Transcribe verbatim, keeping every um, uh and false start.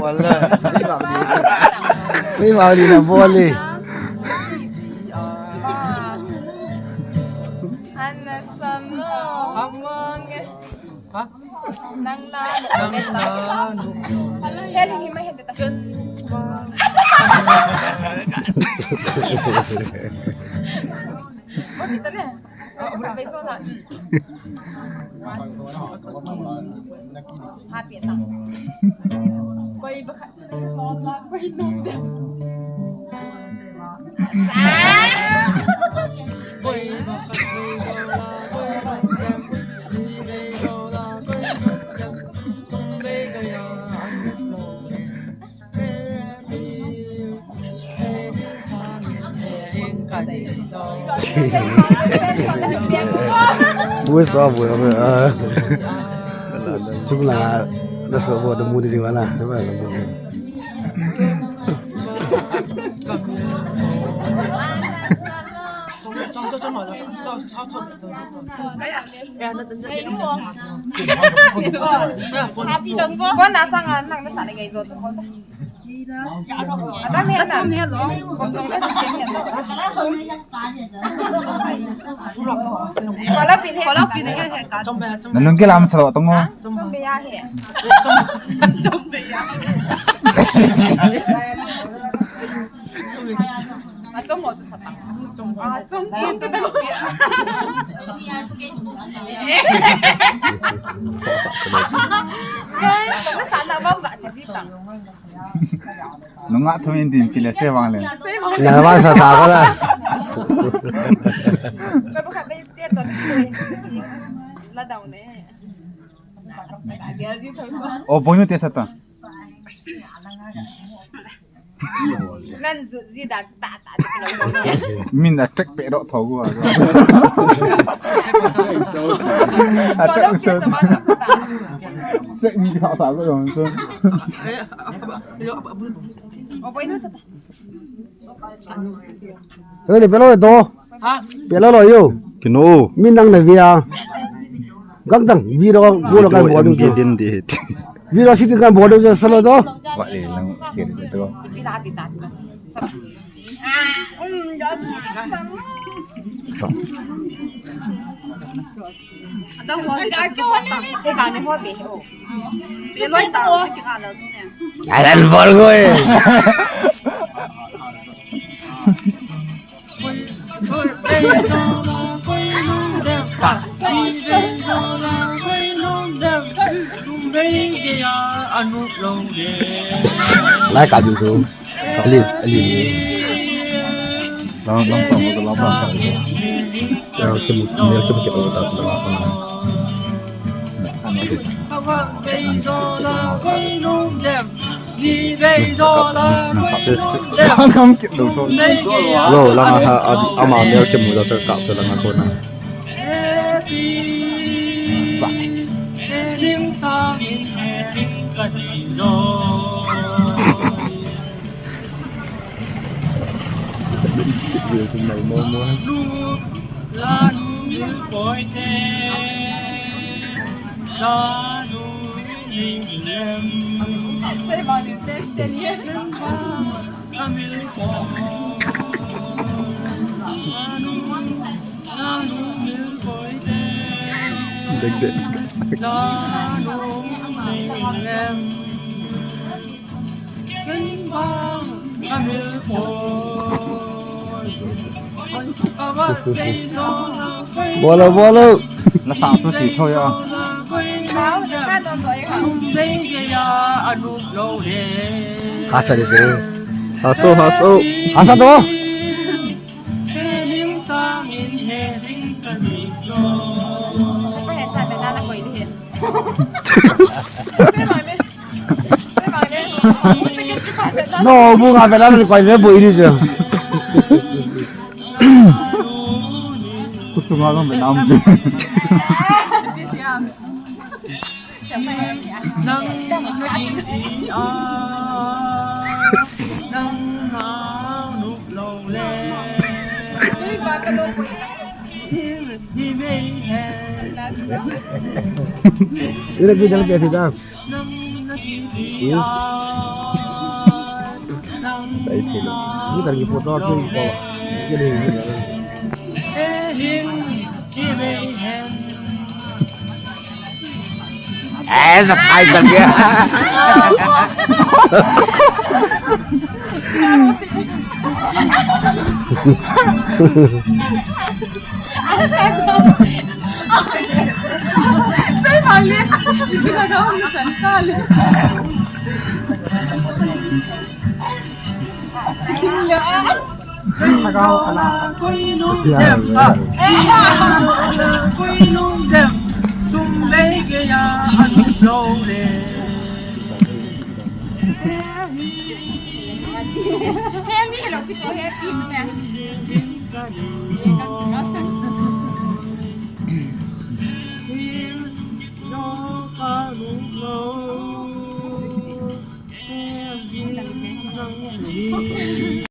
Wala, sei bang li. Sei bang li na bol e. Ana sano. Amang. Ha? Nang na. Nang na. Heli hima hende ta. Happy ta. Koi ba khat. Bus to, bus to. Chung la na so bo da mu di wala. Nalung kilam sa lo tongo. Nunga thum in din pile se bang le. Na ba sa ta ka la. O boinu te sa ta. Min a trek pe ro tho go. A trek so. Trek mi sa sa go so. Re le pelo do. Pelo lo yo. Kino. Min nang na via. Gang tang viro go lo kan bo du. Video shooting kan bodo je salo to. Wa le lang kiri to. Ayan, bol ko eh. Lai ka ding tu. Ali, Ali. Lang, lang pa mo, lang pa mo. Lang pa mo, lang pa mo. Lo, lang ha, ama mel kimu da sa kap sa lang ako na. Dek dek. Bolo, bolo. Na sang su ti tho ya. Hasa de de. Haso, haso. Hasa to. No, bu nga vela ni koi le bu ini je. Kusuma lo me nam. Nang na ki a, nang na nu lo le. Hi mei he. Ira ki dal ke thi da. Nang na ki a, nang na nu lo le. Sai thi da. Ni tar ki photo ki ko. Ki ding. Eh, hi mei he. As a title, yeah.